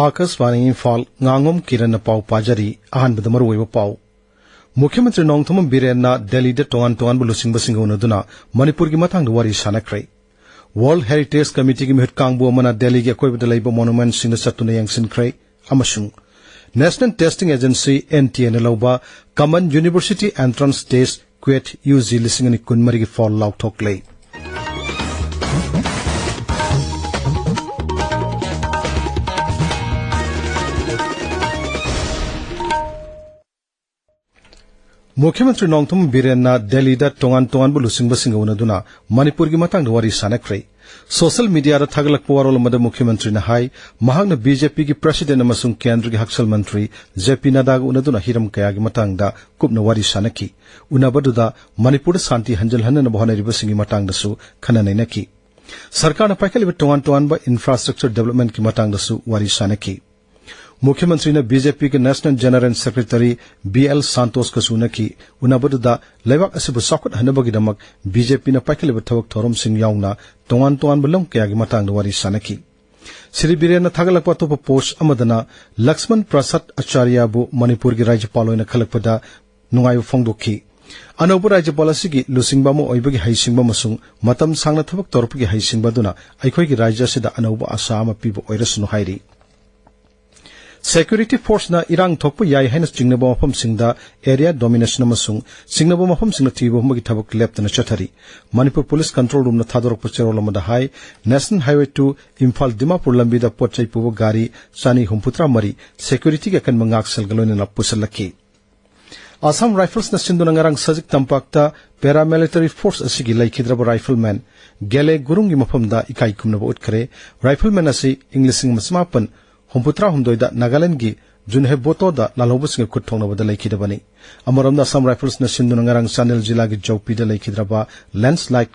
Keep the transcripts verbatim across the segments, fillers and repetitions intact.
ꯑꯥꯀꯥꯁꯕꯥꯅꯤ ꯏꯝꯐꯥꯜ, ꯉꯥꯉꯣꯝ ꯀꯤꯔꯟꯅ ꯄꯥꯎ ꯄꯥꯖꯔꯤ꯫ ꯑꯍꯥꯟꯕꯗ ꯃꯔꯨꯑꯣꯏꯕ ꯄꯥꯎ꯫ ꯃꯨꯈ꯭ꯌ ꯃꯟꯇ꯭ꯔꯤ ꯅꯣꯡꯊꯣꯝꯕꯝ ꯕꯤꯔꯦꯟꯅ ꯗꯦꯜꯂꯤꯗ ꯇꯣꯉꯥꯟ ꯇꯣꯉꯥꯟꯕ ꯂꯨꯆꯤꯡꯕꯁꯤꯡꯒ ꯎꯅꯗꯨꯅ ꯃꯅꯤꯄꯨꯔꯒꯤ ꯃꯇꯥꯡꯗ ꯋꯥꯔꯤ ꯁꯥꯟꯅꯈ꯭ꯔꯦ꯫ ꯋꯥꯔꯜꯗ ꯍꯦꯔꯤꯇꯦꯖ ꯀꯃꯤꯇꯤꯒꯤ ꯃꯤꯍꯨꯠ ꯀꯥꯡꯕꯨ ꯑꯃꯅ ꯗꯦꯜꯂꯤꯒꯤ ꯑꯀꯣꯏꯕꯗ ꯂꯩꯕ ꯃꯣꯅꯨꯃꯦꯟꯠꯁꯤꯡꯗ ꯆꯠꯇꯨꯅ ꯌꯦꯡꯁꯤꯟꯈ꯭ꯔꯦ꯫ ꯑꯃꯁꯨꯡ ꯅꯦꯁꯅꯦꯜ ꯇꯦꯁꯇꯤꯡ ꯑꯦꯖꯦꯟꯁꯤ, NTA, ꯅ ꯂꯧꯕ ꯀꯃꯟ ꯌꯨꯅꯤꯚꯔꯁꯤꯇꯤ ꯑꯦꯟꯇ꯭ꯔꯥꯟꯁ ꯇꯦꯁ, ꯀ꯭ꯋꯦꯠ, UG ꯂꯤꯁꯤꯡ ꯑꯅꯤ ꯀꯨꯟꯃꯔꯤꯒꯤ ꯐꯣꯜ ꯂꯥꯎꯊꯣꯛꯂꯦ꯫ ꯃꯨꯈ꯭ꯌ ꯃꯟꯇ꯭ꯔꯤ ꯅꯣꯡꯊꯣꯝꯕꯝ ꯕꯤꯔꯦꯟꯅ ꯗꯦꯜꯂꯤꯗ ꯇꯣꯉꯥꯟ ꯇꯣꯉꯥꯟꯕ ꯂꯨꯆꯤꯡꯕꯁꯤꯡꯒ ꯎꯅꯗꯨꯅ ꯃꯅꯤꯄꯨꯔꯒꯤ ꯃꯇꯥꯡꯗ ꯋꯥꯔꯤ ꯁꯥꯟꯅꯈ꯭ꯔꯦ꯫ ꯁꯣꯁꯤꯌꯦꯜ ꯃꯤꯗꯤꯌꯥꯗ ꯊꯥꯒꯠꯂꯛꯄ ꯋꯥꯔꯣꯜ ꯑꯃꯗ ꯃꯨꯈ꯭ꯌ ꯃꯟꯇ꯭ꯔꯤꯅ ꯍꯥꯏ, ꯃꯍꯥꯛꯅ BJP ꯒꯤ ꯄ꯭ꯔꯦꯁꯤꯗꯦꯟꯠ ꯑꯃꯁꯨꯡ ꯀꯦꯟꯗ꯭ꯔꯒꯤ ꯍꯛꯁꯦꯜ ꯃꯟꯇ꯭ꯔꯤ JP ꯅꯗꯥꯒ ꯎꯅꯗꯨꯅ ꯍꯤꯔꯝ ꯀꯌꯥꯒꯤ ꯃꯇꯥꯡꯗ ꯀꯨꯞꯅ ꯋꯥꯔꯤ ꯁꯥꯟꯅꯈꯤ꯫ ꯎꯅꯕꯗꯨꯗ ꯃꯅꯤꯄꯨꯔꯗ ꯁꯥꯟꯇꯤ ꯍꯟꯖꯤꯜꯍꯟꯅꯅꯕ ꯍꯣꯠꯅꯔꯤꯕꯁꯤꯡꯒꯤ ꯃꯇꯥꯡꯗꯁꯨ ꯈꯟꯅ ꯅꯩꯅꯈꯤ꯫ ꯁꯔꯀꯥꯔꯅ ꯄꯥꯏꯈꯠꯂꯤꯕ ꯇꯣꯉꯥꯟ ꯇꯣꯉꯥꯟꯕ ꯏꯟꯐ꯭ꯔꯥꯁ꯭ꯇ꯭ꯔꯛꯆꯔ ꯗꯤꯕꯦꯂꯞꯃꯦꯟꯠꯀꯤ ꯃꯇꯥꯡꯗꯁꯨ ꯋꯥꯔꯤ ꯁꯥꯟꯅꯈꯤ꯫ ꯃꯨꯈ꯭ꯌ ꯃꯟꯇ꯭ꯔꯤꯅ BJP ꯒꯤ national general secretary B L ꯁꯥꯟꯇꯣꯁꯀꯁꯨ ꯎꯅꯈꯤ꯫ ꯎꯅꯕꯗꯨꯗ ꯂꯩꯕꯥꯛ ꯑꯁꯤꯕꯨ ꯆꯥꯎꯈꯠꯍꯟꯅꯕꯒꯤꯗꯃꯛ BJP ꯅ ꯄꯥꯏꯈꯠꯂꯤꯕ ꯊꯕꯛ ꯊꯧꯔꯝꯁꯤꯡ ꯌꯥꯎꯅ ꯇꯣꯉꯥꯟ ꯇꯣꯉꯥꯟꯕ ꯂꯝ ꯀꯌꯥꯒꯤ ꯃꯇꯥꯡꯗ ꯋꯥꯔꯤ ꯁꯥꯟꯅꯈꯤ꯫ ꯁ꯭ꯔꯤ ꯕꯤꯔꯦꯟꯅ ꯊꯥꯒꯠꯂꯛꯄ ꯑꯇꯣꯞꯄ ꯄꯣꯁ꯭ꯠ ꯑꯃꯗꯅ ꯂꯛꯁꯃꯟ ꯄ꯭ꯔꯁꯥꯗ ꯑꯆꯥꯔꯌꯕꯨ ꯃꯅꯤꯄꯨꯔꯒꯤ ꯔꯥꯖ꯭ꯌꯄꯥꯜ ꯑꯣꯏꯅ ꯈꯜꯂꯛꯄꯗ ꯅꯨꯡꯉꯥꯏꯕ ꯐꯣꯡꯗꯣꯛꯈꯤ꯫ ꯑꯅꯧꯕ ꯔꯥꯖ꯭ꯌꯄꯥꯜ ꯑꯁꯤꯒꯤ ꯂꯨꯆꯤꯡꯕ ꯑꯃ ꯑꯣꯏꯕꯒꯤ ꯍꯩꯁꯤꯡꯕ ꯑꯃꯁꯨꯡ ꯃꯇꯝ ꯁꯥꯡꯅ ꯊꯕꯛ ꯇꯧꯔꯛꯄꯒꯤ ꯍꯩꯁꯤꯡꯕ ꯑꯗꯨꯅ ꯑꯩꯈꯣꯏꯒꯤ ꯔꯥꯖ꯭ꯌ ꯑꯁꯤꯗ ꯑꯅꯧꯕ ꯑꯥꯁꯥ ꯑꯃ ꯄꯤꯕ ꯑꯣꯏꯔꯁꯅꯨ ꯍꯥꯏꯔꯤ꯫ ꯁꯦꯀ꯭ꯌꯨꯔꯤꯇꯤ ꯐꯣꯔꯁꯅ ꯏꯔꯥꯡ ꯊꯣꯛꯄ ꯌꯥꯏ ꯍꯥꯏꯅ ꯆꯤꯡꯅꯕ ꯃꯐꯝꯁꯤꯡꯗ ꯑꯦꯔꯤꯌꯥ ꯗꯣꯃꯤꯅꯦꯁꯟ ꯑꯃꯁꯨꯡ ꯆꯤꯡꯅꯕ ꯃꯐꯝꯁꯤꯡꯗ ꯊꯤꯕ ꯍꯨꯝꯕꯒꯤ ꯊꯕꯛ ꯂꯦꯞꯇꯅ ꯆꯠꯊꯔꯤ꯫ ꯃꯅꯤꯄꯨꯔ ꯄꯨꯂꯤꯁ ꯀꯟꯇ꯭ꯔꯣꯜ ꯔꯨꯝꯅ ꯊꯥꯗꯣꯔꯛꯄ ꯆꯦꯔꯣꯜ ꯑꯃꯗ ꯍꯥꯏ, national highway two Imphal Dimapur ꯂꯝꯕꯤꯗ ꯄꯣꯠ ꯆꯩ ꯄꯨꯕ ꯒꯥꯔꯤ ꯆꯅꯤ ꯍꯨꯝꯐꯨꯇꯔꯥ ꯃꯔꯤ ꯁꯦꯀ꯭ꯌꯨꯔꯤꯇꯤꯒꯤ ꯑꯀꯟꯕ ꯉꯥꯛꯁꯦꯜꯒ ꯂꯣꯏꯅꯅ ꯄꯨꯁꯤꯜꯂꯛꯈꯤ꯫ ꯑꯁꯥꯝ ꯔꯥꯏꯐꯜꯁꯅ ꯁꯤꯟꯗꯨꯅ ꯉꯔꯥꯡ ꯁꯖꯤꯛ ꯇꯝꯄꯥꯛꯇ ꯄꯦꯔꯥꯃꯤꯂꯤꯇꯔꯤ ꯐꯣꯔꯁ ꯑꯁꯤꯒꯤ ꯂꯩꯈꯤꯗ꯭ꯔꯕ ꯔꯥꯏꯐꯜꯃꯦꯟ ꯒꯦꯂꯦ ꯒꯨꯔꯨꯡꯒꯤ ꯃꯐꯝꯗ ꯏꯀꯥꯏ ꯈꯨꯝꯅꯕ ꯎꯠꯈ꯭ꯔꯦ꯫ ꯔꯥꯏꯐꯜꯃꯦꯟ ꯑꯁꯤ ꯏꯪ ꯂꯤꯁꯤꯡ ꯑꯃ ꯆꯃꯥꯄꯟ ꯍꯨꯝꯐꯨꯇꯔꯥ ꯍꯨꯝꯗꯣꯏꯗ ꯅꯥꯒꯥꯂꯦꯟꯗꯒꯤ ꯖꯨꯟꯍꯦꯕꯣꯇꯣꯗ ꯂꯥꯜꯍꯧꯕꯁꯤꯡꯒ ꯈꯨꯠ ꯊꯣꯛꯅꯕꯗ ꯂꯩꯈꯤꯗꯕꯅꯤ꯫ ꯑꯃꯔꯣꯝꯗ ꯑꯁꯥꯝ ꯔꯥꯏꯐꯜꯁꯅ ꯁꯤꯟꯗꯨꯅ ꯉꯔꯥꯡ ꯆꯥꯟꯗꯦꯜ ꯖꯤꯂꯥꯒꯤ ꯖꯧꯄꯤꯗ ꯂꯩꯈꯤꯗ꯭ꯔꯕ ꯂꯦꯟꯁꯂꯥꯏꯠ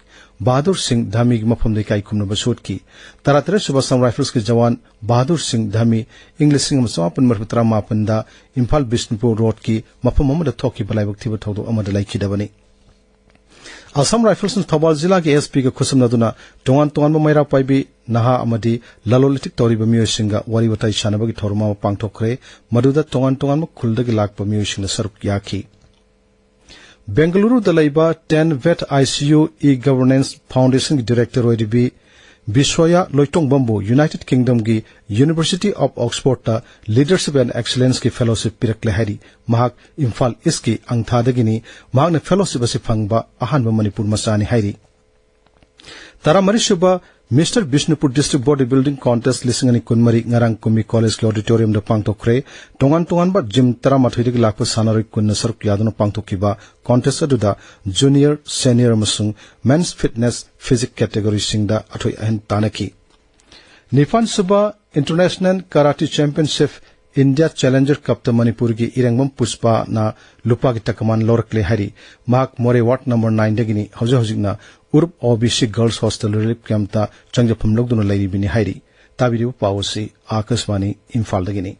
ꯕꯍꯥꯗꯨꯔ ꯁꯤꯡ ꯙꯥꯃꯤꯒꯤ ꯃꯐꯝꯗ ꯏꯀꯥꯏ ꯈꯨꯝꯅꯕ ꯁꯨꯠꯈꯤ꯫ ꯇꯔꯥꯇꯔꯦꯠ ꯁꯨꯕ ꯑꯁꯥꯝ ꯔꯥꯏꯐꯜꯁꯀꯤ ꯖꯋꯥꯟ ꯕꯍꯥꯗꯨꯔ ꯁꯤꯡ ꯙꯥꯃꯤ ꯏꯪ ꯂꯤꯁꯤꯡ ꯑꯃ ꯆꯃꯥꯄꯟ ꯃꯔꯤꯐꯨ ꯇꯔꯥ ꯃꯥꯄꯟꯗ ꯏꯝꯐꯥꯜ ꯕꯤꯁꯅꯨꯄꯨꯔ ꯔꯣꯗꯀꯤ ꯃꯐꯝ ꯑꯃꯗ ꯊꯣꯛꯈꯤꯕ ꯂꯥꯏꯕꯛ ꯊꯤꯕ ꯊꯧꯗꯣꯛ ꯑꯃꯗ ꯂꯩꯈꯤꯗꯕꯅꯤ꯫ ꯑꯁꯥꯝ ꯔꯥꯏꯐꯜꯁꯅ ꯊꯧꯕꯥꯜ ꯖꯤꯂꯥꯒꯤ SP ꯒ ꯈꯨꯠꯁꯝꯅꯗꯨꯅ ꯇꯣꯉꯥꯟ ꯇꯣꯉꯥꯟꯕ ꯃꯩꯔꯥ ꯄꯥꯏꯕꯤ ꯅꯍꯥ ꯑꯃꯗꯤ ꯂꯂꯣꯟ ꯏꯇꯤꯛ ꯇꯧꯔꯤꯕ ꯃꯤꯑꯣꯏꯁꯤꯡꯒ ꯋꯥꯔꯤ ꯋꯥꯇꯥꯏ ꯁꯥꯟꯅꯕꯒꯤ ꯊꯧꯔꯝ ꯑꯃ ꯄꯥꯡꯊꯣꯛꯈ꯭ꯔꯦ꯫ ꯃꯗꯨꯗ ꯇꯣꯉꯥꯟ ꯇꯣꯉꯥꯟꯕ ꯈꯨꯜꯗꯒꯤ ꯂꯥꯛꯄ ꯃꯤꯑꯣꯏꯁꯤꯡꯅ ꯁꯔꯨꯛ ꯌꯥꯈꯤ꯫ ꯕꯦꯡꯒꯂꯨꯔꯨꯗ ꯂꯩꯕ ꯇꯦꯟ ꯚꯦꯠ ICU e-governance foundationꯒꯤ director ꯑꯣꯏꯔꯤꯕꯤ ꯕꯤꯁꯣꯌꯥ ꯂꯣꯏꯇꯣꯡꯕꯝꯕꯨ United Kingdomꯒꯤ University of Oxfordꯇ Leadership and Excellenceꯀꯤ fellowship ꯄꯤꯔꯛꯂꯦ ꯍꯥꯏꯔꯤ꯫ ꯃꯍꯥꯛ ꯏꯝꯐꯥꯜ ꯏꯁꯀꯤ ꯑꯪꯊꯥꯗꯒꯤꯅꯤ꯫ ꯃꯍꯥꯛꯅ fellowship ꯑꯁꯤ ꯐꯪꯕ ꯑꯍꯥꯟꯕ ꯃꯅꯤꯄꯨꯔ ꯃꯆꯥꯅꯤ ꯍꯥꯏꯔꯤ꯫ ꯇꯔꯥꯃꯔꯤꯁꯨꯕ Mister Bishnupur District Body Building Contest ꯂꯤꯁꯤꯡ ꯑꯅꯤ ꯀꯨꯟꯃꯔꯤ ꯉꯔꯥꯡ ꯀꯨꯝꯕꯤ ꯀꯣꯂꯦꯖꯀꯤ auditoriumꯗ ꯄꯥꯡꯊꯣꯛꯈ꯭ꯔꯦ꯫ ꯇꯣꯉꯥꯟ ꯇꯣꯉꯥꯟꯕ gym ꯇꯔꯥꯃꯥꯊꯣꯏꯗꯒꯤ ꯂꯥꯛꯄ ꯁꯥꯟꯅꯔꯣꯏ ꯀꯨꯟꯅ ꯁꯔꯨꯛ ꯌꯥꯗꯨꯅ ꯄꯥꯡꯊꯣꯛꯈꯤꯕ contest ꯑꯗꯨꯗ junior, senior ꯑꯃꯁꯨꯡ men's fitness physique categoryꯁꯤꯡꯗ ꯑꯊꯣꯏ ꯑꯍꯦꯟ ꯇꯥꯟꯅꯈꯤ꯫ ꯅꯤꯄꯥꯟꯁꯨꯕ International Karate Championship India Challenger Cupꯇ ꯃꯅꯤꯄꯨꯔꯒꯤ ꯏꯔꯦꯡꯕꯝ ꯄꯨꯁꯄꯥꯅ ꯂꯨꯄꯥꯒꯤ ꯇꯀꯃꯥꯟ ꯂꯧꯔꯛꯂꯦ ꯍꯥꯏꯔꯤ꯫ ꯃꯍꯥꯛ ꯃꯣꯔꯦ ward number nineꯗꯒꯤꯅꯤ꯫ ꯍꯧꯖꯤꯛ ꯍꯧꯖꯤꯛꯅ ꯎꯔꯨꯞ OBC Girls Hostel Relief Campꯇ ꯆꯪꯖꯐꯝ ꯂꯧꯗꯨꯅ ꯂꯩꯔꯤꯕꯅꯤ ꯍꯥꯏꯔꯤ꯫ ꯇꯥꯕꯤꯔꯤꯕ ꯄꯥꯎ ꯑꯁꯤ ꯑꯥꯀꯥꯁꯕꯥꯅꯤ ꯏꯝꯐꯥꯜꯗꯒꯤꯅꯤ꯫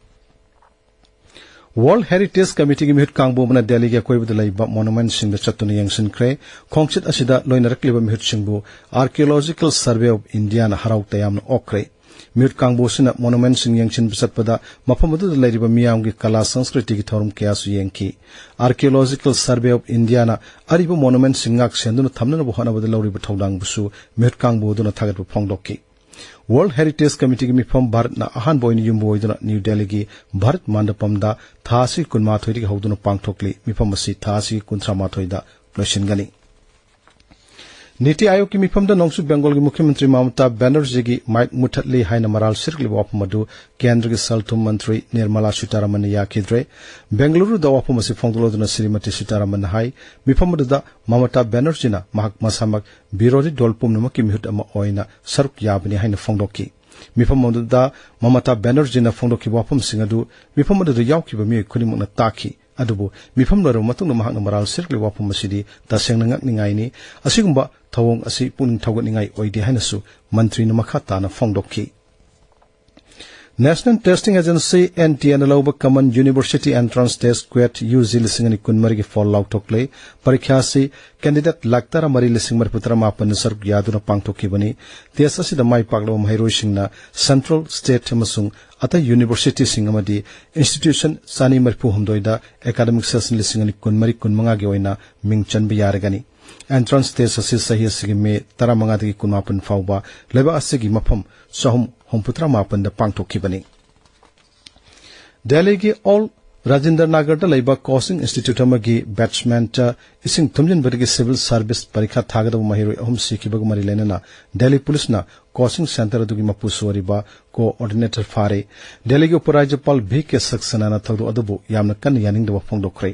World Heritage Committeeꯒꯤ ꯃꯤꯍꯨꯠ ꯀꯥꯡꯕꯨ ꯑꯃꯅ ꯗꯦꯜꯂꯤꯒꯤ ꯑꯀꯣꯏꯕꯗ ꯂꯩꯕ monumentꯁꯤꯡꯗ ꯆꯠꯇꯨꯅ ꯌꯦꯡꯁꯤꯟꯈ꯭ꯔꯦ꯫ ꯈꯣꯡꯆꯠ ꯑꯁꯤꯗ ꯂꯣꯏꯅꯔꯛꯂꯤꯕ ꯃꯤꯍꯨꯠꯁꯤꯡꯕꯨ Archaeological Survey of Indiaꯅ ꯍꯔꯥꯎ ꯇꯌꯥꯝꯅ ꯑꯣꯛꯈ꯭ꯔꯦ꯫ ꯃꯤꯍꯨꯠ ꯀꯥꯡꯕꯨ ꯑꯁꯤꯅ monumentꯁꯤꯡ ꯌꯦꯡꯁꯤꯟꯕ ꯆꯠꯄꯗ ꯃꯐꯝ ꯑꯗꯨꯗ ꯂꯩꯔꯤꯕ ꯃꯤꯌꯥꯝꯒꯤ ꯀꯂꯥ ꯁꯪꯁꯀ꯭ꯔꯤꯇꯤꯒꯤ ꯊꯧꯔꯝ ꯀꯌꯥꯁꯨ ꯌꯦꯡꯈꯤ꯫ Archaeological Survey of Indiaꯅ ꯑꯔꯤꯕ monumentꯁꯤꯡ ꯉꯥꯛ ꯁꯦꯟꯗꯨꯅ ꯊꯝꯅꯅꯕ ꯍꯣꯠꯅꯕꯗ ꯂꯧꯔꯤꯕ ꯊꯧꯗꯥꯡꯕꯨꯁꯨ ꯃꯤꯍꯨꯠ ꯀꯥꯡꯕꯨ ꯑꯗꯨꯅ ꯊꯥꯒꯠꯄ ꯐꯣꯡꯗꯣꯛꯈꯤ꯫ World Heritage Committeeꯒꯤ ꯃꯤꯐꯝ ꯚꯥꯔꯠꯅ ꯑꯍꯥꯟꯕ ꯑꯣꯏꯅ ꯌꯨꯝꯕꯨ ꯑꯣꯏꯗꯨꯅ ꯅ꯭ꯌꯨ ꯗꯦꯜꯂꯤꯒꯤ ꯚꯥꯔꯠ ꯃꯟꯗꯄꯝꯗ ꯊꯥ ꯑꯁꯤꯒꯤ ꯀꯨꯟꯃꯥꯊꯣꯏꯗꯒꯤ ꯍꯧꯗꯨꯅ ꯄꯥꯡꯊꯣꯛꯂꯤ꯫ ꯃꯤꯐꯝ ꯑꯁꯤ ꯊꯥ ꯑꯁꯤꯒꯤ ꯀꯨꯟꯊ꯭ꯔꯥ ꯃꯥꯊꯣꯏꯗ ꯂꯣꯏꯁꯤꯟꯒꯅꯤ꯫ ꯅꯤꯇꯤ ꯑꯥꯌꯣꯒꯀꯤ ꯃꯤꯐꯝꯗ ꯅꯣꯡꯆꯨꯞ ꯕꯦꯡꯒꯣꯜꯒꯤ ꯃꯨꯈ꯭ꯌ ꯃꯟꯇ꯭ꯔꯤ ꯃꯃꯇꯥ ꯕꯦꯅꯔꯖꯤꯒꯤ ꯃꯥꯏꯛ ꯃꯨꯊꯠꯂꯤ ꯍꯥꯏꯅ ꯃꯔꯥꯜ ꯁꯤꯔꯛꯂꯤꯕ ꯋꯥꯐꯝ ꯑꯗꯨ ꯀꯦꯟꯗ꯭ꯔꯒꯤ ꯁꯦꯜ ꯊꯨꯝ ꯃꯟꯇ꯭ꯔꯤ ꯅꯤꯔꯃꯂꯥ ꯁꯤꯇꯥꯔꯥꯃꯟꯅ ꯌꯥꯈꯤꯗ꯭ꯔꯦ꯫ ꯕꯦꯡꯒꯂꯨꯔꯨꯗ ꯋꯥꯐꯝ ꯑꯁꯤ ꯐꯣꯡꯗꯣꯛꯂꯗꯨꯅ ꯁ꯭ꯔꯤꯃꯇꯤ ꯁꯤꯇꯥꯔꯥꯃꯟꯅ ꯍꯥꯏ, ꯃꯤꯐꯝ ꯑꯗꯨꯗ ꯃꯃꯇꯥ ꯕꯦꯅꯔꯖꯤꯅ ꯃꯍꯥꯛ ꯃꯁꯥꯃꯛ ꯕꯤꯔꯣꯙꯤ ꯗꯣꯜ ꯄꯨꯝꯅꯃꯛꯀꯤ ꯃꯤꯍꯨꯠ ꯑꯃ ꯑꯣꯏꯅ ꯁꯔꯨꯛ ꯌꯥꯕꯅꯤ ꯍꯥꯏꯅ ꯐꯣꯡꯗꯣꯛꯈꯤ꯫ ꯃꯤꯐꯝ ꯑꯗꯨꯗ ꯃꯃꯇꯥ ꯕꯦꯅꯔꯖꯤꯅ ꯐꯣꯡꯗꯣꯛꯈꯤꯕ ꯋꯥꯐꯝꯁꯤꯡ ꯑꯗꯨ ꯃꯤꯐꯝ ꯑꯗꯨꯗ ꯌꯥꯎꯈꯤꯕ ꯃꯤꯑꯣꯏ ꯈꯨꯗꯤꯡꯃꯛꯅ ꯇꯥꯈꯤ꯫ ꯑꯗꯨꯕꯨ ꯃꯤꯐꯝ ꯂꯣꯏꯔꯕ ꯃꯇꯨꯡꯗ ꯃꯍꯥꯛꯅ ꯃꯔꯥꯜ ꯁꯤꯔꯛꯂꯤꯕ ꯋꯥꯐꯝ ꯑꯁꯤꯗꯤ ꯇꯁꯦꯡꯅ ꯉꯛꯅꯤꯡꯉꯥꯏꯅꯤ꯫ ꯑꯁꯤꯒꯨꯝꯕ ꯊꯧꯑꯣꯡ ꯑꯁꯤ ꯄꯨꯛꯅꯤꯡ ꯊꯧꯒꯠꯅꯤꯡꯉꯥꯏ ꯑꯣꯏꯗꯦ ꯍꯥꯏꯅꯁꯨ ꯃꯟꯇ꯭ꯔꯤꯅ ꯃꯈꯥ ꯇꯥꯅ ꯐꯣꯡꯗꯣꯛꯈꯤ꯫ National Testing Agency, N T A ꯅ ꯂꯧꯕ Common University Entrance Test, CUET, U G ꯂꯤꯁꯤꯡ ꯑꯅꯤ ꯀꯨꯟꯃꯔꯤꯒꯤ ꯐꯣꯜ ꯂꯥꯎꯊꯣꯛꯂꯦ꯫ ꯄꯔꯤꯈ꯭ꯌꯥ ꯑꯁꯤ ꯀꯦꯟꯗꯤꯗꯦꯠ ꯂꯥꯈ ꯇꯔꯥꯃꯔꯤ ꯂꯤꯁꯤꯡ ꯃꯔꯤꯐꯨ ꯇꯔꯥꯃꯥꯄꯟꯅ ꯁꯔꯨꯛ ꯌꯥꯗꯨꯅ ꯄꯥꯡꯊꯣꯛꯈꯤꯕꯅꯤ꯫ ꯇꯦꯁ ꯑꯁꯤꯗ ꯃꯥꯏ ꯄꯥꯛꯂꯕ ꯃꯍꯩꯔꯣꯏꯁꯤꯡꯅ ꯁꯦꯟꯇ꯭ꯔꯦꯜ, ꯁ꯭ꯇꯦꯠ ꯑꯃꯁꯨꯡ ꯑꯇꯩ ꯌꯨꯅꯤꯚꯔꯁꯤꯇꯤꯁꯤꯡ ꯑꯃꯗꯤ ꯏꯟꯁꯇꯤꯇ꯭ꯌꯨꯁꯟ ꯆꯥꯅꯤ ꯃꯔꯤꯐꯨ ꯍꯨꯝꯗꯣꯏꯗ ꯑꯦꯀꯥꯗꯃꯤꯛ ꯁꯦꯁꯟ ꯂꯤꯁꯤꯡ ꯑꯅꯤ ꯀꯨꯟꯃꯔꯤ ꯀꯨꯟꯃꯉꯥꯒꯤ ꯑꯣꯏꯅ ꯃꯤꯡ ꯆꯟꯕ ꯌꯥꯔꯒꯅꯤ꯫ ꯑꯦꯟꯇ꯭ꯔꯥꯟꯁ ꯇꯦꯁ ꯑꯁꯤ ꯆꯍꯤ ꯑꯁꯤꯒꯤ ꯃꯦ ꯇꯔꯥꯃꯉꯥꯗꯒꯤ ꯀꯨꯟꯃꯥꯄꯟ ꯐꯥꯎꯕ ꯂꯩꯕꯥꯛ ꯑꯁꯤꯒꯤ ꯃꯐꯝ ꯆꯍꯨꯝ ꯍꯨꯝꯐꯨꯇꯔꯥ ꯃꯥꯄꯟꯗ ꯄꯥꯡꯊꯣꯛꯈꯤꯕꯅꯤ꯫ ꯗꯦꯜꯂꯤꯒꯤ ꯑꯣꯜ ꯔꯥꯖꯤꯟꯗꯔ ꯅꯥꯒꯔꯗ ꯂꯩꯕ ꯀꯣꯆꯤꯡ ꯏꯟꯁꯇꯤꯇ꯭ꯌꯨꯠ ꯑꯃꯒꯤ ꯕꯦꯁꯃꯦꯟꯠꯇ ꯏꯁꯤꯡ ꯊꯨꯝꯖꯤꯟꯕꯗꯒꯤ ꯁꯤꯚꯤꯜ ꯁꯥꯔꯚꯤꯁ ꯄꯔꯤꯈꯥ ꯊꯥꯒꯗꯕ ꯃꯍꯩꯔꯣꯏ ꯑꯍꯨꯝ ꯁꯤꯈꯤꯕꯒ ꯃꯔꯤ ꯂꯩꯅꯅ ꯗꯦꯜꯂꯤ ꯄꯨꯂꯤꯁꯅ ꯀꯣꯆꯤꯡ ꯁꯦꯟꯇꯔ ꯑꯗꯨꯒꯤ ꯃꯄꯨꯁꯨ ꯑꯣꯏꯔꯤꯕ ꯀꯣꯑꯣꯔꯗꯤꯅꯦꯇꯔ ꯐꯥꯔꯦ꯫ ꯗꯦꯜꯂꯤꯒꯤ ꯎꯄꯔꯥꯖ꯭ꯌꯄꯥꯜ ꯚꯤ ꯀꯦ ꯁꯛꯁꯦꯅꯥꯅ ꯊꯧꯗꯣꯛ ꯑꯗꯨꯕꯨ ꯌꯥꯝꯅ ꯀꯟꯅ ꯌꯥꯅꯤꯡꯗꯕ ꯐꯣꯡꯗꯣꯛꯈ꯭ꯔꯦ꯫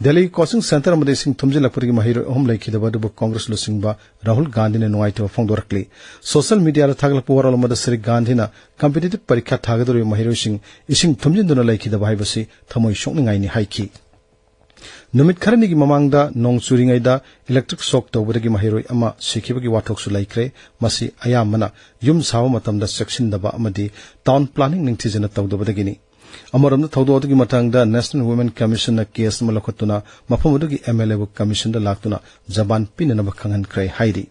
ꯗꯦꯜꯂꯤꯒꯤ ꯀꯣꯆꯤꯡ ꯁꯦꯟꯇꯔ ꯑꯃꯗ ꯏꯁꯤꯡ ꯊꯨꯝꯖꯤꯜꯂꯛꯄꯗꯒꯤ ꯃꯍꯩꯔꯣꯏ ꯑꯍꯨꯝ ꯂꯩꯈꯤꯗꯕ ꯑꯗꯨꯕꯨ ꯀꯣꯡꯒ꯭ꯔꯦꯁ ꯂꯨꯆꯤꯡꯕ ꯔꯥꯍꯨꯜ ꯒꯥꯟꯙꯤꯅ ꯅꯨꯡꯉꯥꯏꯇꯕ ꯐꯣꯡꯗꯣꯔꯛꯂꯤ꯫ ꯁꯣꯁꯤꯌꯦꯜ ꯃꯤꯗꯤꯌꯥꯗ ꯊꯥꯒꯠꯂꯛꯄ ꯋꯥꯔꯣꯜ ꯑꯃꯗ ꯁ꯭ꯔꯤ ꯒꯥꯟꯙꯤꯅ ꯀꯝꯄꯤꯇꯤꯇꯤꯚ ꯄꯔꯤꯈꯥ ꯊꯥꯒꯗꯧꯔꯤꯕ ꯃꯍꯩꯔꯣꯏꯁꯤꯡ ꯏꯁꯤꯡ ꯊꯨꯝꯖꯤꯟꯗꯨꯅ ꯂꯩꯈꯤꯗꯕ ꯍꯥꯏꯕꯁꯤ ꯊꯃꯣꯏ ꯁꯣꯛꯅꯤꯡꯉꯥꯏꯅꯤ ꯍꯥꯏꯈꯤ꯫ ꯅꯨꯃꯤꯠ ꯈꯔꯅꯤꯒꯤ ꯃꯃꯥꯡꯗ ꯅꯣꯡ ꯆꯨꯔꯤꯉꯩꯗ ꯏꯂꯦꯛꯇ꯭ꯔꯤꯛ ꯁꯣꯛ ꯇꯧꯕꯗꯒꯤ ꯃꯍꯩꯔꯣꯏ ꯑꯃ ꯁꯤꯈꯤꯕꯒꯤ ꯋꯥꯊꯣꯛꯁꯨ ꯂꯩꯈ꯭ꯔꯦ꯫ ꯃꯁꯤ ꯑꯌꯥꯝꯕꯅ ꯌꯨꯝ ꯁꯥꯕ ꯃꯇꯝꯗ ꯆꯦꯛꯁꯤꯟꯗꯕ ꯑꯃꯗꯤ ꯇꯥꯎꯟ ꯄ꯭ꯂꯥꯅꯤꯡ ꯅꯤꯡꯊꯤꯖꯅ ꯇꯧꯗꯕꯗꯒꯤꯅꯤ꯫ ꯑꯃꯔꯣꯝꯗ ꯊꯧꯗꯣꯛ ꯑꯗꯨꯒꯤ ꯃꯇꯥꯡꯗ ꯅꯦꯁꯅꯦꯜ ꯋꯨꯃꯦꯟ ꯀꯃꯤꯁꯟꯅ ꯀꯦꯁ ꯑꯃ ꯂꯧꯈꯠꯇꯨꯅ ꯃꯐꯝ ꯑꯗꯨꯒꯤ ꯑꯦꯝ ꯑꯦꯜ ꯑꯦꯕꯨ ꯀꯃꯤꯁꯟꯗ ꯂꯥꯛꯇꯨꯅ ꯖꯕꯥꯟ ꯄꯤꯅꯅꯕ ꯈꯪꯍꯟꯈ꯭ꯔꯦ ꯍꯥꯏꯔꯤ꯫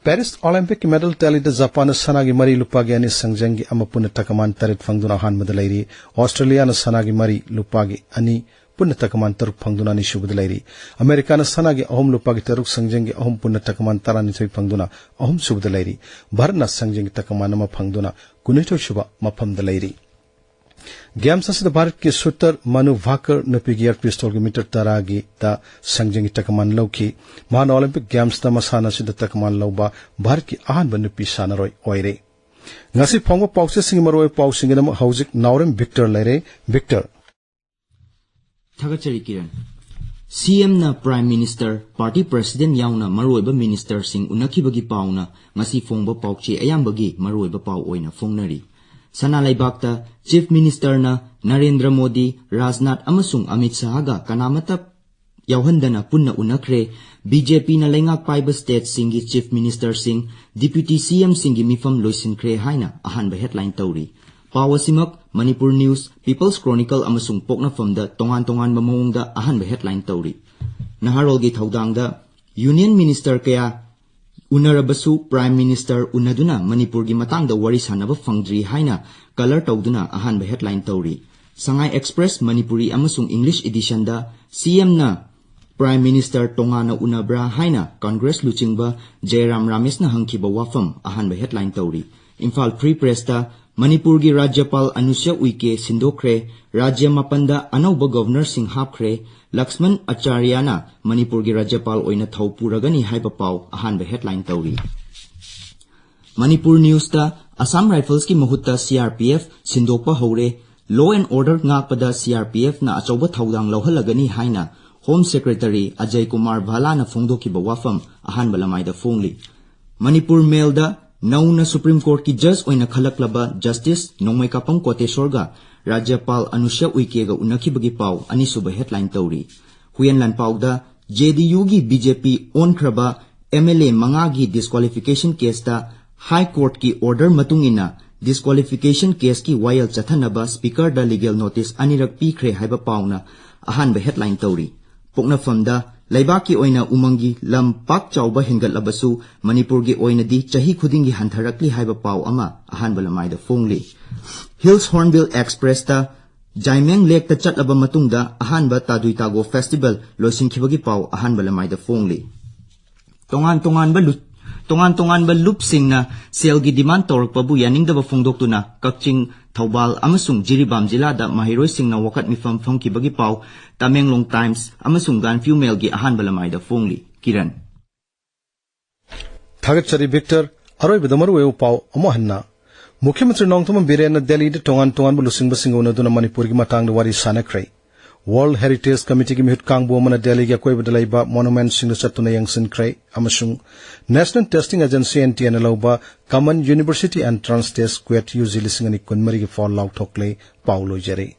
ꯄꯦꯔꯤꯁ ꯑꯣꯂꯤꯝꯄꯤꯛꯀꯤ ꯃꯦꯗꯜ ꯇꯦꯂꯤꯗ ꯖꯄꯥꯟꯅ ꯁꯅꯥꯒꯤ ꯃꯔꯤ, ꯂꯨꯄꯥꯒꯤ ꯑꯅꯤ, ꯁꯪꯖꯦꯡꯒꯤ ꯑꯃ, ꯄꯨꯟꯅ ꯇꯀꯃꯥꯟ ꯇꯔꯦꯠ ꯐꯪꯗꯨꯅ ꯑꯍꯥꯟꯕꯗ ꯂꯩꯔꯤ꯫ ꯑꯣꯁꯇ꯭ꯔꯦꯂꯤꯌꯥꯅ ꯁꯅꯥꯒꯤ ꯃꯔꯤ, ꯂꯨꯄꯥꯒꯤ ꯑꯅꯤ, ꯄꯨꯟꯅ ꯇꯀꯃꯥꯟ ꯇꯔꯨꯛ ꯐꯪꯗꯨꯅ ꯑꯅꯤꯁꯨꯕꯗ ꯂꯩꯔꯤ꯫ ꯑꯃꯦꯔꯤꯀꯥꯅ ꯁꯅꯥꯒꯤ ꯑꯍꯨꯝ, ꯂꯨꯄꯥꯒꯤ ꯇꯔꯨꯛ, ꯁꯪꯖꯦꯡꯒꯤ ꯑꯍꯨꯝ, ꯄꯨꯟꯅ ꯇꯀꯃꯥꯟ ꯇꯔꯥꯅꯤꯊꯣꯏ ꯐꯪꯗꯨꯅ ꯑꯍꯨꯝꯁꯨꯕꯗ ꯂꯩꯔꯤ꯫ ꯚꯥꯔꯠꯅ ꯁꯪꯖꯦꯡꯒꯤ ꯇꯀꯃꯥꯟ ꯑꯃ ꯐꯪꯗꯨꯅ ꯀꯨꯟꯅꯤꯊꯣꯏꯁꯨꯕ ꯃꯐꯝꯗ ꯂꯩꯔꯤ꯫ ꯒꯦꯝꯁ ꯑꯁꯤꯗ ꯚꯥꯔꯠꯀꯤ ꯁꯨꯇꯔ ꯃꯅꯨ ꯚꯥꯀꯔ ꯅꯨꯄꯤꯒꯤ ꯑꯦꯌꯔ ꯄꯤꯁꯇꯣꯜꯒꯤ ꯃꯤꯇꯔ ꯇꯔꯥꯒꯤꯗ ꯁꯪꯖꯦꯡꯒꯤ ꯇꯀꯃꯥꯟ ꯂꯧꯈꯤ꯫ ꯃꯍꯥꯛꯅ ꯑꯣꯂꯤꯝꯄꯤꯛ ꯒꯦꯝꯁꯇ ꯃꯁꯥꯟꯅ ꯑꯁꯤꯗ ꯇꯀꯃꯥꯟ ꯂꯧꯕ ꯚꯥꯔꯠꯀꯤ ꯑꯍꯥꯟꯕ ꯅꯨꯄꯤ ꯁꯥꯟꯅꯔꯣꯏ ꯑꯣꯏꯔꯦ꯫ ꯉꯁꯤ ꯐꯣꯡꯕ ꯄꯥꯎꯆꯦꯁꯤꯡꯒꯤ ꯃꯔꯨꯑꯣꯏꯕ ꯄꯥꯎꯁꯤꯡꯒꯤꯗꯃꯛ ꯍꯧꯖꯤꯛ ꯅꯥꯎꯔꯦꯝ ꯚꯤꯛꯇꯔ ꯂꯩꯔꯦ꯫ ꯚꯤꯛꯇꯔ꯫ ꯊꯥꯒꯠꯆꯔꯤ ꯀꯤꯔꯟ꯫ ꯁꯤ ꯑꯦꯝꯅ Prime Minister, Party President ꯌꯥꯎꯅ ꯃꯔꯨꯑꯣꯏꯕ ꯃꯤꯅꯤꯁꯇꯔꯁꯤꯡ ꯎꯅꯈꯤꯕꯒꯤ ꯄꯥꯎꯅ ꯉꯁꯤ ꯐꯣꯡꯕ ꯄꯥꯎꯆꯦ ꯑꯌꯥꯝꯕꯒꯤ ꯃꯔꯨꯑꯣꯏꯕ ꯄꯥꯎ ꯑꯣꯏꯅ ꯐꯣꯡꯅꯔꯤ꯫ ꯁꯅꯥ ꯂꯩꯕꯥꯛꯇ Chief Ministerꯅ ꯅꯔꯦꯟꯗ꯭ꯔ ꯃꯣꯗꯤ, ꯔꯥꯖꯅꯥꯊ ꯑꯃꯁꯨꯡ ꯑꯃꯤꯠ ꯁꯥꯍꯒ ꯀꯅꯥꯃꯠꯇ ꯌꯥꯎꯍꯟꯗꯅ ꯄꯨꯟꯅ ꯎꯅꯈ꯭ꯔꯦ꯫ ꯕꯤ ꯖꯦ ꯄꯤꯅ ꯂꯩꯉꯥꯛ ꯄꯥꯏꯕ stateꯁꯤꯡꯒꯤ chief ministerꯁꯤꯡ, deputy C Mꯁꯤꯡꯒꯤ ꯃꯤꯐꯝ ꯂꯣꯏꯁꯤꯟꯈ꯭ꯔꯦ ꯍꯥꯏꯅ ꯑꯍꯥꯟꯕ headline ꯇꯧꯔꯤ꯫ ꯄꯥꯎ ꯑꯁꯤꯃꯛ ꯃꯅꯤꯄꯨꯔ ꯅ꯭ꯌꯨꯁ, ꯄꯤꯄꯜꯁ ꯀ꯭ꯔꯣꯅꯤꯀꯜ ꯑꯃꯁꯨꯡ ꯄꯣꯛꯅꯐꯝꯗ ꯇꯣꯉꯥꯟ ꯇꯣꯉꯥꯟꯕ ꯃꯑꯣꯡꯗ ꯑꯍꯥꯟꯕ headline ꯇꯧꯔꯤ꯫ ꯅꯍꯥꯔꯣꯜꯒꯤ ꯊꯧꯗꯥꯡꯗ Union Minister ꯀꯌꯥ ꯎꯅꯔꯕꯁꯨ Prime Minister ꯎꯅꯗꯨꯅ ꯃꯅꯤꯄꯨꯔꯒꯤ ꯃꯇꯥꯡꯗ ꯋꯥꯔꯤ ꯁꯥꯟꯅꯕ ꯐꯪꯗ꯭ꯔꯤ ꯍꯥꯏꯅ colour ꯇꯧꯗꯨꯅ ꯑꯍꯥꯟꯕ headline ꯇꯧꯔꯤ꯫ ꯁꯉꯥꯏ Express ꯃꯅꯤꯄꯨꯔꯤ ꯑꯃꯁꯨꯡ English editionꯗ C Mꯅ Prime Minister ꯇꯣꯉꯥꯟꯅ ꯎꯅꯕ꯭ꯔꯥ ꯍꯥꯏꯅ Congress ꯂꯨꯆꯤꯡꯕ ꯖꯌꯔꯥꯝ ꯔꯥꯃꯦꯁꯅ ꯍꯪꯈꯤꯕ ꯋꯥꯐꯝ ꯑꯍꯥꯟꯕ headline ꯇꯧꯔꯤ꯫ ꯏꯝꯐꯥꯜ Free Pressꯇ ꯃꯅꯤꯄꯨꯔꯒꯤ ꯔꯥꯖ꯭ꯌꯄꯥꯜ ꯑꯅꯨꯁ꯭ꯌ ꯎꯏꯀꯦ ꯁꯤꯟꯗꯣꯛꯈ꯭ꯔꯦ, ꯔꯥꯖ꯭ꯌ ꯃꯥꯄꯟꯗ ꯑꯅꯧꯕ Governorꯁꯤꯡ ꯍꯥꯞꯈ꯭ꯔꯦ, ꯂꯛꯁꯃꯟ ꯑꯆꯥꯔꯌꯥꯅ ꯃꯅꯤꯄꯨꯔꯒꯤ ꯔꯥꯖ꯭ꯌꯄꯥꯜ ꯑꯣꯏꯅ ꯊꯧ ꯄꯨꯔꯒꯅꯤ ꯍꯥꯏꯕ ꯄꯥꯎ ꯑꯍꯥꯟꯕ headline ꯇꯧꯔꯤ꯫ ꯃꯅꯤꯄꯨꯔ ꯅ꯭ꯌꯨꯁꯇ ꯑꯁꯥꯝ ꯔꯥꯏꯐꯜꯁꯀꯤ ꯃꯍꯨꯠꯇ C R P F ꯁꯤꯟꯗꯣꯛꯄ ꯍꯧꯔꯦ, law and order ꯉꯥꯛꯄꯗ C R P Fꯅ ꯑꯆꯧꯕ ꯊꯧꯗꯥꯡ ꯂꯧꯍꯜꯂꯒꯅꯤ ꯍꯥꯏꯅ Home Secretary ꯑꯖꯌ ꯀꯨꯃꯥꯔ ꯚꯥꯂꯥꯅ ꯐꯣꯡꯗꯣꯛꯈꯤꯕ ꯋꯥꯐꯝ ꯑꯍꯥꯟꯕ ꯂꯃꯥꯏꯗ ꯐꯣꯡꯂꯤ꯫ ꯃꯅꯤꯄꯨꯔ Mailꯗ ꯅꯧꯅ Supreme Courtꯀꯤ judge ꯑꯣꯏꯅ ꯈꯜꯂꯛꯂꯕ Justice ꯅꯣꯡꯃꯩꯀꯥꯄꯝ ꯀꯣꯇꯦꯁꯣꯔꯒ ꯔꯥꯖ꯭ꯌꯄꯥꯜ ꯑꯅꯨꯁ꯭ꯌ ꯎꯏꯀꯦꯒ ꯎꯅꯈꯤꯕꯒꯤ ꯄꯥꯎ ꯑꯅꯤꯁꯨꯕ headline ꯇꯧꯔꯤ꯫ ꯍꯨꯏꯌꯦꯟ ꯂꯥꯟꯄꯥꯎꯗ J D Uꯒꯤ B J P ꯑꯣꯟꯈ꯭ꯔꯕ M L A ꯃꯉꯥꯒꯤ disqualification caseꯇ High Courtꯀꯤ order ꯃꯇꯨꯡ ꯏꯟꯅ disqualification caseꯀꯤ ꯋꯥꯌꯦꯜ ꯆꯠꯊꯅꯕ Speakerꯗ legal notice ꯑꯅꯤꯔꯛ ꯄꯤꯈ꯭ꯔꯦ ꯍꯥꯏꯕ ꯄꯥꯎꯅ ꯑꯍꯥꯟꯕ headline ꯇꯧꯔꯤ꯫ ꯄꯣꯛꯅꯐꯝꯗ ꯂꯩꯕꯥꯛꯀꯤ ꯑꯣꯏꯅ ꯎꯃꯪꯒꯤ ꯂꯝ ꯄꯥꯛ ꯆꯥꯎꯕ ꯍꯦꯟꯒꯠꯂꯕꯁꯨ ꯃꯅꯤꯄꯨꯔꯒꯤ ꯑꯣꯏꯅꯗꯤ ꯆꯍꯤ ꯈꯨꯗꯤꯡꯒꯤ ꯍꯟꯊꯔꯛꯂꯤ ꯍꯥꯏꯕ ꯄꯥꯎ ꯑꯃ ꯑꯍꯥꯟꯕ ꯂꯃꯥꯏꯗ ꯐꯣꯡꯂꯤ꯫ Hills Hornbill Expressꯇ ꯖꯥꯏꯃꯦꯡ Lakeꯇ ꯆꯠꯂꯕ ꯃꯇꯨꯡꯗ ꯑꯍꯥꯟꯕ ꯇꯥꯗꯨꯏ ꯇꯥꯒꯣ Festival ꯂꯣꯏꯁꯤꯟꯈꯤꯕꯒꯤ ꯄꯥꯎ ꯑꯍꯥꯟꯕ ꯂꯃꯥꯏꯗ ꯐꯣꯡꯂꯤ꯫ ꯇꯣꯉꯥꯟ ꯇꯣꯉꯥꯟꯕ ꯂꯨ-, ꯇꯣꯉꯥꯟ ꯇꯣꯉꯥꯟꯕ ꯂꯨꯞꯁꯤꯡꯅ ꯁꯦꯜꯒꯤ demand ꯇꯧꯔꯛꯄꯕꯨ ꯌꯥꯅꯤꯡꯗꯕ ꯐꯣꯡꯗꯣꯛꯇꯨꯅ ꯀꯛꯆꯤꯡ, ꯊꯧꯕꯥꯜ ꯑꯃꯁꯨꯡ ꯖꯤꯔꯤꯕꯥꯝ ꯖꯤꯂꯥꯗ ꯃꯍꯩꯔꯣꯏꯁꯤꯡꯅ ꯋꯥꯀꯠ ꯃꯤꯐꯝ ꯐꯝꯈꯤꯕꯒꯤ ꯄꯥꯎ ꯇꯃꯦꯡꯂꯣꯡ Times ꯑꯃꯁꯨꯡ ꯒꯥꯟꯐꯤꯌꯨ Mailꯒꯤ ꯑꯍꯥꯟꯕ ꯂꯃꯥꯏꯗ ꯐꯣꯡꯂꯤ꯫ ꯀꯤꯔꯟ꯫ ꯊꯥꯒꯠꯆꯔꯤ ꯚꯤꯛꯇꯔ꯫ ꯑꯔꯣꯏꯕꯗ ꯃꯔꯨꯑꯣꯏꯕ ꯄꯥꯎ ꯑꯃꯨꯛ ꯍꯟꯅ꯫ ꯃꯨꯈ꯭ꯌ ꯃꯟꯇ꯭ꯔꯤ ꯅꯣꯡꯊꯣꯝꯕꯝ ꯕꯤꯔꯦꯟꯅ ꯗꯦꯜꯂꯤꯗ ꯇꯣꯉꯥꯟ ꯇꯣꯉꯥꯟꯕ ꯂꯨꯆꯤꯡꯕꯁꯤꯡꯒ ꯎꯅꯗꯨꯅ ꯃꯅꯤꯄꯨꯔꯒꯤ ꯃꯇꯥꯡꯗ ꯋꯥꯔꯤ ꯁꯥꯟꯅꯈ꯭ꯔꯦ꯫ World Heritage Committeeꯒꯤ ꯃꯤꯍꯨꯠ ꯀꯥꯡꯕꯨ ꯑꯃꯅ ꯗꯦꯜꯂꯤꯒꯤ ꯑꯀꯣꯏꯕꯗ ꯂꯩꯕ monumentꯁꯤꯡꯗ ꯆꯠꯇꯨꯅ ꯌꯦꯡꯁꯤꯟꯈ꯭ꯔꯦ ꯑꯃꯁꯨꯡ National Testing Agency, N T Aꯅ ꯂꯧꯕ Common University Entrance Test, CUET, U G ꯂꯤꯁꯤꯡ ꯑꯅꯤ ꯀꯨꯟꯃꯔꯤꯒꯤ ꯐꯥꯎ ꯂꯥꯎꯊꯣꯛꯂꯦ꯫ ꯄꯥꯎ ꯂꯣꯏꯖꯔꯦ꯫